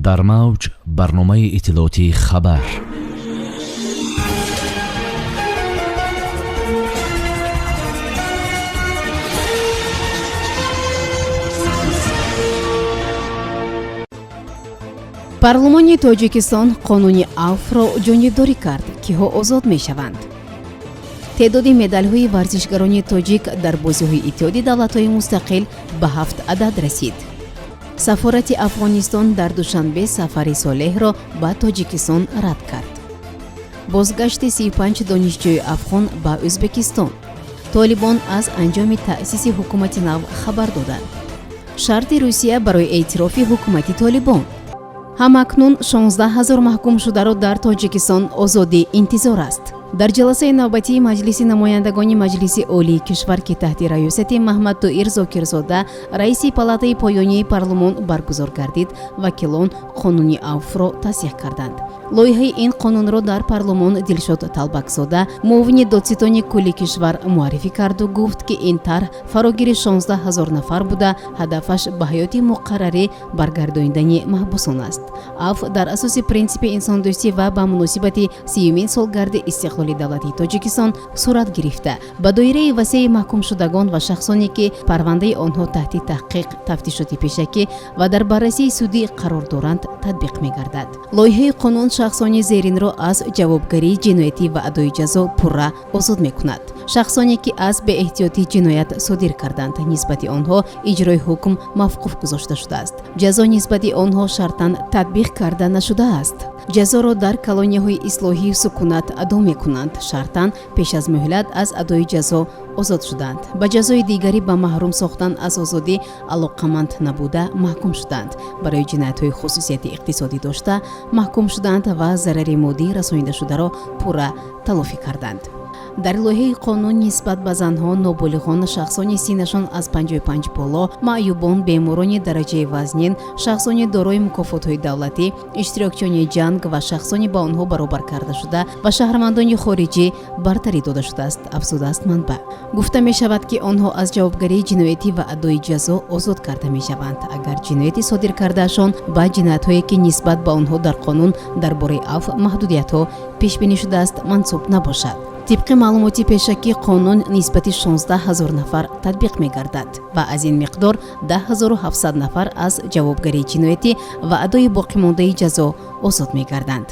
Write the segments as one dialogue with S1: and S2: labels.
S1: Дар мавҷ барномаи иттилоотии «Хабар».
S2: Парлумони Тоҷикистон қонуни авфро ҷонибдорӣ кард. Киҳо озод мешаванд? Теъдоди медалҳои варзишгарони тоҷик дар бозиҳои Иттиҳоди давлатҳои мустақил ба ҳафт адад расид. Сафорати Афғонистон дар Душанбе сафари Солеҳро ба Тоҷикистон рад кард. Бозгашти 35 донишҷӯи афғон ба Ӯзбекистон. Толибон аз анҷоми таъсиси ҳукумати нав хабар доданд. Шарти Русия барои эътирофи ҳукумати Толибон. Ҳамакнун 16 ҳазор маҳкумшударо дар Тоҷикистон озодӣ интизор аст. Дар ҷаласаи навбатии Маҷлиси намояндагони Маҷлиси Олии кишвар, ки таҳти раёсати Маҳмадтоир Зокирзода, раиси палатаи поёнии парлумон, баргузор гардид, вакилон қонуни авфро тасдиқ карданд. Лоиҳаи ин қонунро дар парлумон Дилшод Талбакзода, муовини додситони кулли кишвар, муаррифӣ карду гуфт, ки ин тарҳ фарогири 16 ҳазор нафар буда, ҳадафаш ба ҳаёти муқаррарӣ баргардонидани маҳбусон аст. Афв дар асоси принсипи инсондӯстӣ ва ба муносибати 30-юмин солгарди истиқлоли давлатии Тоҷикистон сурат гирифта, ба доираи васеи маҳкумшудагон ва шахсоне, ки парвандаи онҳо таҳти таҳқиқ, тафтишоти пешакӣ ва дар баррасии судӣ қарор доранд, татбиқ мегардад. Лоиҳаи қонун шахсони зеринро аз ҷавобгарии ҷиноятӣ ва адои ҷазо пурра озод мекунад: шахсоне, ки аз беэҳтиётӣ ҷиноят содир карданд, нисбати онҳо иҷрои ҳукм мавқуф гузошта шудааст, ҷазо нисбати онҳо шартан татбиқ карда нашудааст, ҷазоро дар колонияҳои ислоҳию сукунат адо мекунанд, шартан пеш аз муҳлат аз адои ҷазо озод шуданд, ба ҷазои дигари ба маҳрум сохтан аз озодӣ алоқаманд набуда маҳкум шуданд, барои ҷиноятҳои хусусияти иқтисодӣ дошта маҳкум шуданд ва зарари моддӣ расонидашударо пурра талофӣ карданд. Дар лоиҳаи қонун нисбат ба занҳо, ноболиғон, шахсони синнашон аз 55 боло, маъюбон, беморони дараҷаи вазнин, шахсони дорои мукофотҳои давлатӣ, иштирокчиёни ҷанг ва шахсони ба онҳо баробар карда шуда ва шаҳрвандони хориҷӣ бартарӣ дода шудааст, афзудааст манбаъ. Гуфта мешавад, ки онҳо аз ҷавобгарии ҷиноятӣ ва адои ҷазо озод карда мешаванд, агар ҷинояти содир кардаашон ба ҷиноятҳое, ки нисбат ба онҳо дар қонун дар бораи афв маҳдудиятҳо пешбинӣ шудааст, мансуб набошад. Тибқи маълумоти пешакӣ, қонун нисбати 16 ҳазор нафар татбиқ мегардад ва аз ин миқдор 10 700 нафар аз ҷавобгарии ҷиноятӣ ва адои боқимондаи ҷазо озод мегарданд.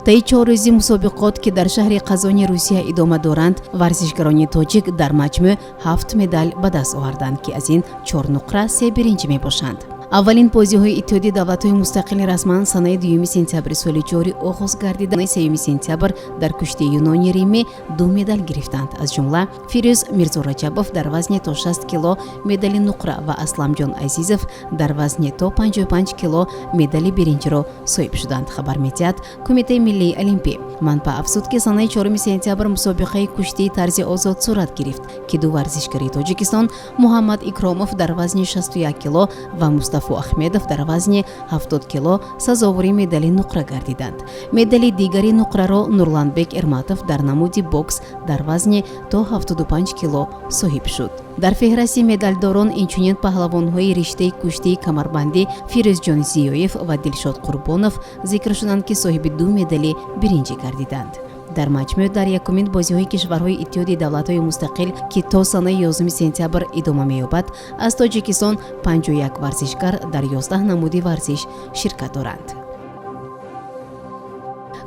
S2: Таи 4 рӯзи мусобиқот, ки дар шаҳри Қазони Русия идома доранд, варзишгарони тоҷик дар маҷмӯъ ҳафт медал ба даст оварданд, ки аз ин чор нуқра, се биринҷӣ мебошанд. Аввалин бозиҳои Иттиҳоди давлатҳои мустақили расман санаи 2 сентябри соли ҷорӣ оғоз гардида, 3 сентябр дар куштии юнони римӣ ду медал гирифтанд. Аз ҷумла Фирӯз Мирзораҷабов дар вазни то 60 кило медали нуқра ва Асламҷон Азизов дар вазни то 55 кило медали биринҷиро соҳиб шуданд, хабар медиҳад Кумитаи миллии олимпӣ. Манбаъ афзуд, ки санаи 4 сентябр мусобиқаи куштии тарзи озод сурат гирифт, ки ду варзишгари Тоҷикистон, Муҳаммад Икромов дар вазни 61 кило ва Мустафо Ахмедов дар вазни 70 кило, сазовори медали нуқра гардиданд. Медали дигари нуқраро Нурланбек Эрматов дар намуди бокс дар вазни то 75 кило соҳиб шуд. Дар феҳрасти медалдорон инчунин паҳлавонҳои риштаи куштии камарбандӣ Фирӯзҷон Зиёев ва Дилшод Қурбонов зикр шуданд, ки соҳиби ду медали биринҷӣ гардиданд. Дар маҷмӯъ дар якумин бозиҳои кишварҳои Иттиҳоди давлатҳои мустақил, ки то санаи 11 сентябр идома меёбад, аз Тоҷикистон 51 варзишгар дар 11 намуди варзиш ширкат доранд.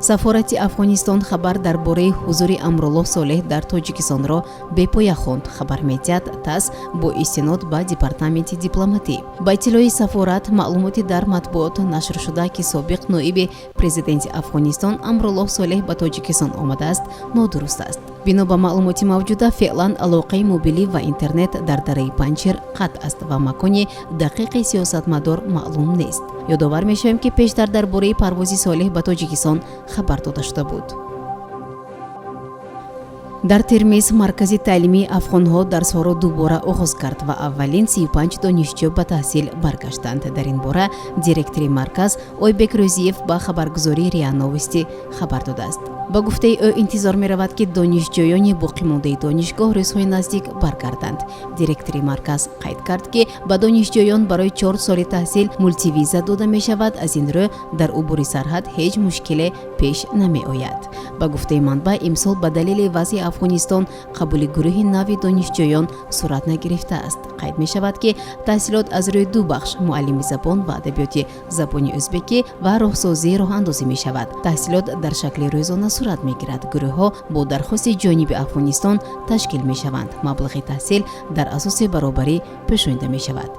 S2: Сафорати Афғонистон хабар дар бораи ҳузури Амруллоҳ Солеҳ дар Тоҷикистонро бепоя хонд, хабар медиҳад ТАСС бо истинод ба департаменти дипломатӣ. Ба иттилои сафорат, маълумоти дар матбуот нашршуда, ки собиқ ноиби президенти Афғонистон Амруллоҳ Солеҳ ба Тоҷикистон омадааст, нодуруст аст. Бино ба маълумоти мавҷуда, феълан алоқаи мобилӣ ва интернет дар дараи Панҷшер қатъ аст ва макони дақиқи сиёсатмадор маълум нест. Ёдовар мешавем, ки пештар дар бораи парвози Солеҳ ба Тоҷикистон хабар дода шуда буд. Дар Термиз маркази таълимии афғонҳо дарсҳоро дубора оғоз кард ва аввалин 35 донишҷӯ ба таҳсил баргаштанд. Дар ин бора директори марказ Ойбек Рӯзиев ба хабаргузории РИА Новости хабар додааст. Ба гуфтаи ӯ, интизор меравад, ки донишҷӯёни боқимондаи донишгоҳ рӯзҳои наздик баргарданд. Директори марказ қайд кард, ки ба донишҷӯён барои 4 соли таҳсил мултивиза дода мешавад, аз ин рӯ дар убури сарҳад ҳеҷ мушкиле пеш намеояд. Ба гуфтаи манбаъ, имсол ба далели вазъи Афғонистон қабули гурӯҳи нави донишҷӯён сурат нагирифтааст. Қайд мешавад, ки таҳсилот аз рӯи ду бахш: муаллими забон ва адабиёти забони ӯзбекӣ ва роҳсозӣ роҳандозӣ мешавад. Таҳсилот дар шакли рӯзона сурат мегирад. Гурӯҳҳо бо дархости ҷониби Афғонистон ташкил мешаванд. Маблағи таҳсил дар асоси баробарӣ пӯшонида мешавад.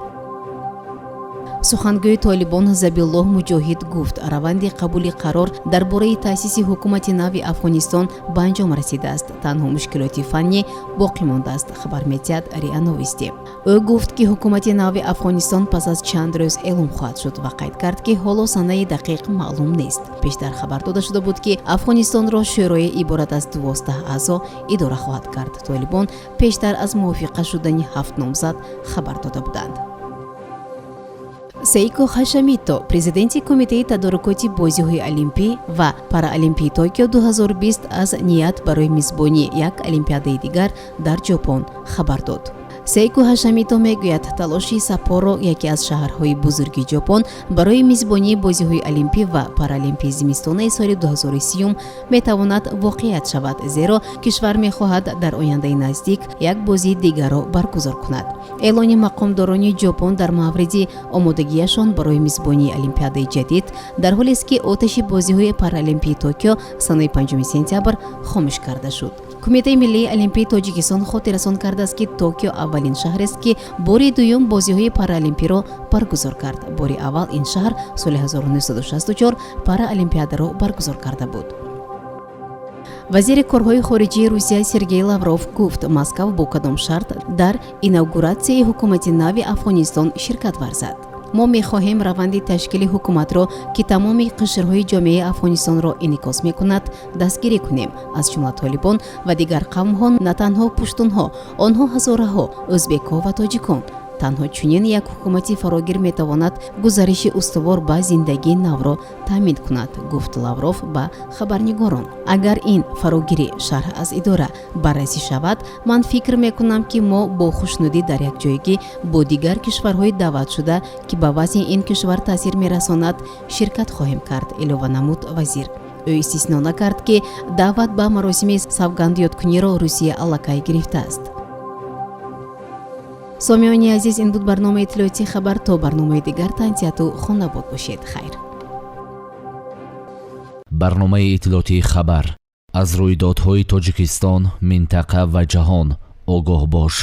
S2: Сухангӯи Толибон Забиҳуллоҳ Муҷоҳид гуфт, раванди қабули қарор дар бораи таъсиси ҳукумати нави Афғонистон ба анҷом расидааст, танҳо мушкилоти фаннӣ боқӣ мондааст, хабар медиҳад РИА Новости. Ӯ гуфт, ки ҳукумати нави Афғонистон пас аз чанд рӯз эълом хоҳад шуд ва қайд кард, ки ҳоло санаи дақиқ маълум нест. Пештар хабар дода шуда буд, ки Афғонистонро шӯрое иборат аз 12 аъзо идора хоҳад кард. Толибон пештар аз мувофиқа шудани ҳафт номзад хабар дода буданд. Сейко Хашимото, президенти кумитаи тадорукоти бозиҳои олимпӣ ва параолимпии Токио 2020, аз ният барои мизбонии як олимпиадаи дигар дар Ҷопон хабар дод. Сейко Хашимото мегӯяд, талоши Саппоро, яке аз шаҳрҳои бузурги Ҷопон, барои мизбонии бозиҳои олимпӣ ва паралимпии зимистонаи соли 2030 метавонад воқеият шавад, зеро кишвар мехоҳад дар ояндаи наздик як бозии дигарро баргузор кунад. Эълони мақомдорони Ҷопон дар мавриди омодагиашон барои мизбонии олимпиадаи ҷадид дар ҳолест, ки оташи бозиҳои паралимпии Токио санаи 5 сентябр хомӯш карда шуд. Кумитаи миллии олимпии Тоҷикистон хотиррасон кардааст, ки Токио аввалин шаҳрест, ки бори дуюм бозиҳои параолимпиро баргузор кард. Бори аввал ин шаҳр соли 1964 параолимпиадаро баргузор карда буд. Вазири корҳои хориҷии Русия Сергей Лавров гуфт, Москав бо кадом шарт дар инаугуратсияи ҳукумати нави Афғонистон ширкат варзад. Мо мехоҳем раванди ташкили ҳукуматро, ки тамоми қишрҳои ҷомеаи Афғонистонро инъикос мекунад, дастгирӣ кунем, аз ҷумла толибон ва дигар қавмҳо, на танҳо пуштунҳо, онҳо ҳазораҳо, ӯзбекҳо ва тоҷикон. Танҳо чунин як ҳукумати фарогир метавонад гузариши устувор ба зиндагии навро таъмин кунад, гуфт Лавров ба хабарнигорон. Агар ин фарогирӣ, шарҳ аз идора, баррасӣ шавад, ман фикр мекунам, ки мо бо хушнудӣ дар якҷоягӣ бо дигар кишварҳои даъватшуда, ки ба вазъи ин кишвар таъсир мерасонад, ширкат хоҳем кард, илова намуд вазир. Ӯ истисно накард, ки даъват ба маросими савгандёдкуниро Русия аллакай гирифтааст. Сомиёни азиз, ин буд барномаи иттилоотии «Хабар». То барномаи дигар тансиҳату хонабод бошед. Хайр.
S1: Барномаи иттилоотии «Хабар». Аз рӯйдодҳои Тоҷикистон, минтақа ва ҷаҳон огоҳ бош.